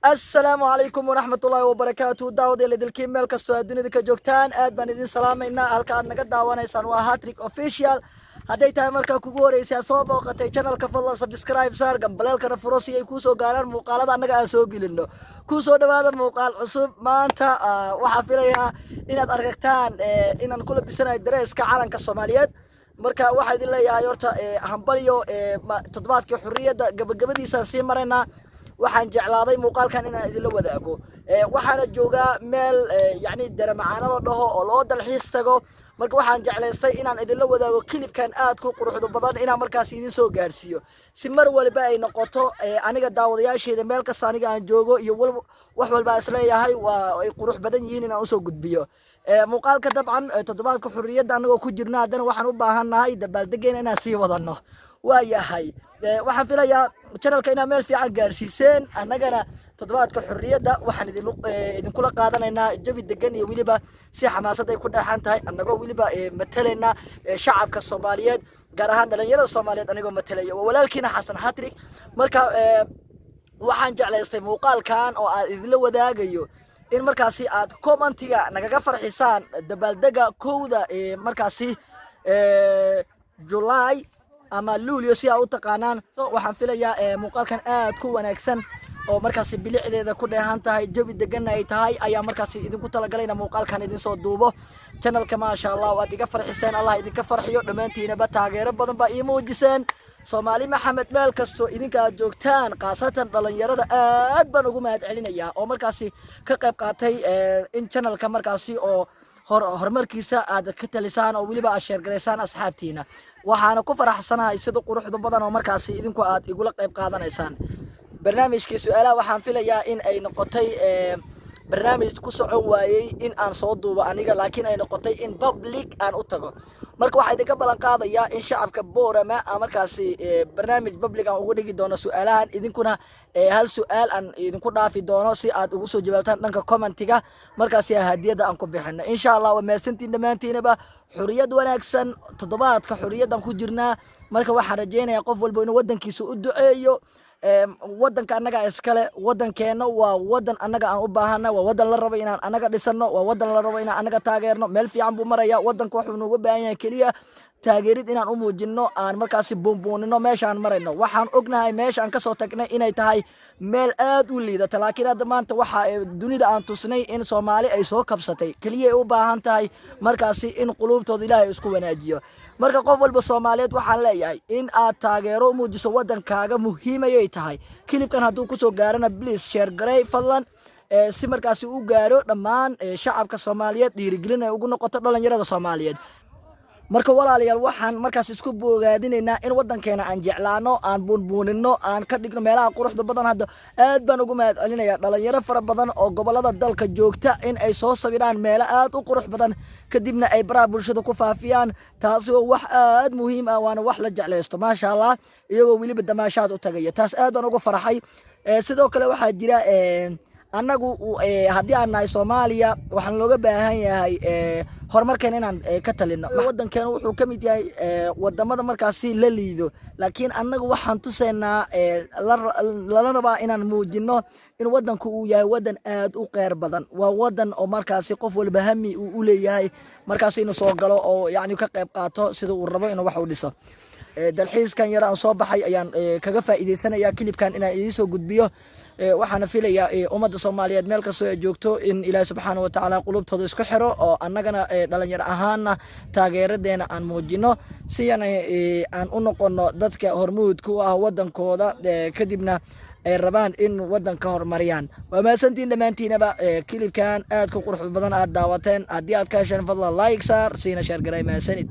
Asalaamu calaykum waraxmatullaahi wabarakaatu. Daawadayaal idilkiin meel kastoo aad dunida ka joogtaan, aad baan idin salaamaynaa. Halka aad naga daawanaysaan waa Hattrick Official. Hadday tahay markaa kugu horeysay aad soo booqatay channelka, fadlan subscribe saar, gambaleelkana furo si ay kuusoo gaaraan muuqaalada annaga aan soo gelino. Kusoo dhawaada muuqaal cusub. Maanta waxaa filayaa inaad aragtaan inaan ku labisanayo dareeska calanka Soomaaliyeed. Marka waxaa idin leeyahay horta hambalyo. Toddobaadkii xurriyadda gabagabadiisaan sii maraynaa. Waxaan jeclaaday muuqaalkan inaan idinla wadaago. Waxaana joogaa meel yacni Daramacaano la dhaho oo loo dalxiis tago. Marka waxaan jeclaystay inaan idinla wadaago clipkan aad ku quruxda badan, inaan markaas idin soo gaarsiiyo, si mar waliba ay noqoto aniga daawadayaasheeda meel kasta aniga aan joogo iyo wax walba aan isleeyahay waa ay qurux badan yihiin inaan usoo gudbiyo muuqaalka. Dabcan toddobaadka xurriyadda anagoo ku jirna, haddana waxaan u baahannahay dabaaldegeena inaan sii wadano. Waa yahay, waxaan filayaa channelka inaad meel fiican gaarsiiseen. Annagana toddobaadka xurriyadda waxaan idinkula qaadanaynaa jawi degan iyo weliba si xamaasad ay ku dheexan tahay, annagoo weliba matalayna shacabka Soomaaliyeed, gaar ahaan dhalinyarada Soomaaliyeed anigoo matalaya. Waa walaalkiina Xasan Hattrick. Marka waxaan jeclaystay muuqaalkan oo aan idinla wadaagayo in markaasi aad commentiga nagaga farxisaan dabaaldega 1da markaasi July ama Luulyo si aa u taqaanaan. So waxaan filayaa muuqaalkan aad ku wanaagsan oo markaasi bilicdeeda ku dheehan tahay, jawi deganna ay tahay, ayaa markaasi idinku talagalayna muuqaalkan idin soo duubo. Channelka, maasha Allah, waad iga farxiseen, Allah idinka farxiyo dhammaantiinaba. Taageero badan baa ii muujiseen. Soomaali Maxamed meel kastoo idinka aad joogtaan, khaasatan dhalinyarada, aad baan ugu mahad celinayaa oo markaasi ka qayb qaatay in channelka markaasi oo horumarkiisa aad ka talisaan oo weliba aad share garaysaan asxaabtiina. Waxaana ku faraxsanahay sida quruxda badan oo markaasi idinku aad igula qayb qaadanaysaan barnaamijkii su-aalaha. Waxaan filayaa in ay noqotay barnaamij ku socon waayey in aan soo duubo aniga, laakiin ay noqotay in public aan u tago. Marka waxaa idinka ballan qaadayaa in shacabka Boorama aan markaasi barnaamij public aan ugu dhigi doono su-aalahan, idinkuna hal su-aal aan idinku dhaafi doono si aad ugu soo jawaabtaan dhanka commentiga, markaasi hadiyadda aan ku bixino, insha Allah. Waa mahadsantiin dhammaantiinaba. Xuriyad wanaagsan. Toddobaadka xuriyaddan ku jirnaa. Marka waxaan rajaynayaa qof walba inuu waddankiisa u duceeyo. Waddanka annaga iskale. Waddankeenna waa waddan annaga aan u baahana, waa waddan la rabo inaan annaga dhisano, waa waddan la rabo inaan annaga taageerno. Meel fiican buu maraya waddanka. Wuxuu nooga baahan yahay keliya taageerid inaan u muujino, aan markaasi buunbuunino meeshaan marayno. Waxaan ognahay meesha aan kasoo tagnay inay tahay meel aad u liidata, laakiin hadda maanta waxa dunida aan tusnay in Soomaali ay soo kabsatay. Keliya ay u baahan tahay markaasi in quluubtooda Ilaahay isku wanaajiyo. Marka qof walba Soomaaliyeed waxaan leeyahay in aad taageero u muujiso waddankaaga muhiimayay tahay. Clipkan hadduu kusoo gaarana, please share garey fadlan, si markaasi u gaaro dhammaan shacabka Soomaaliyeed, dhiirigelin ay ugu noqoto dhalinyarada Soomaaliyeed. Marka walaalayaal, waxaan markaas isku bogaadinaynaa in waddankeena aan jeclaano, aan buunbuunino, aan ka dhigno meelaha quruxda badan. Hadda aad baan ugu mahad celinayaa dhalinyaro fara badan oo gobolada dalka joogta in ay soo sawiraan meelo aad u qurux badan, kadibna ay baraha bulshada ku faafiyaan. Taasi oo wax aad muhiim ah, waana wax la jeclaysto, maasha Allah, iyagoo weliba damaashaad u tagaya. Taas aad baan ugu farxay. Sidoo kale waxaa jira annagu haddii aan nahay Soomaaliya, waxaan looga baahan yahay horumarkeen inaan ka talino. Waddankeena wuxuu ka mid yahay wadamada markaasi la liido, laakiin annagu waxaan tusaynaa, lala rabaa inaan muujino in waddanku uu yahay waddan aad u qeyr badan. Waa waddan oo markaasi qof walba hami uu u leeyahay markaasi inuu soo galo oo yacni ka qayb qaato sida uu rabo inuu wax u dhiso. Dalxiiskan yar aan soo baxay ayaan kaga faa'iidaysanaya clipkan inaan idiin soo gudbiyo. Waxaana filayaa ummadda Soomaaliyeed meel kastoo ay joogto in Ilaahi subxaana watacaala qulubtooda isku xiro, oo annagana dhalinyaro ahaana taageeradeena aan muujino, si aan u noqono dadka hormuudka u ah waddankooda, kadibna ay rabaan in waddanka horumariyaan. Waa mahadsantiin dhammaantiinaba. Clipkan aad ku quruxda badan aad daawateen, haddii aad ka hesheen, fadlan like saar, siina share garay. Mahadsanid.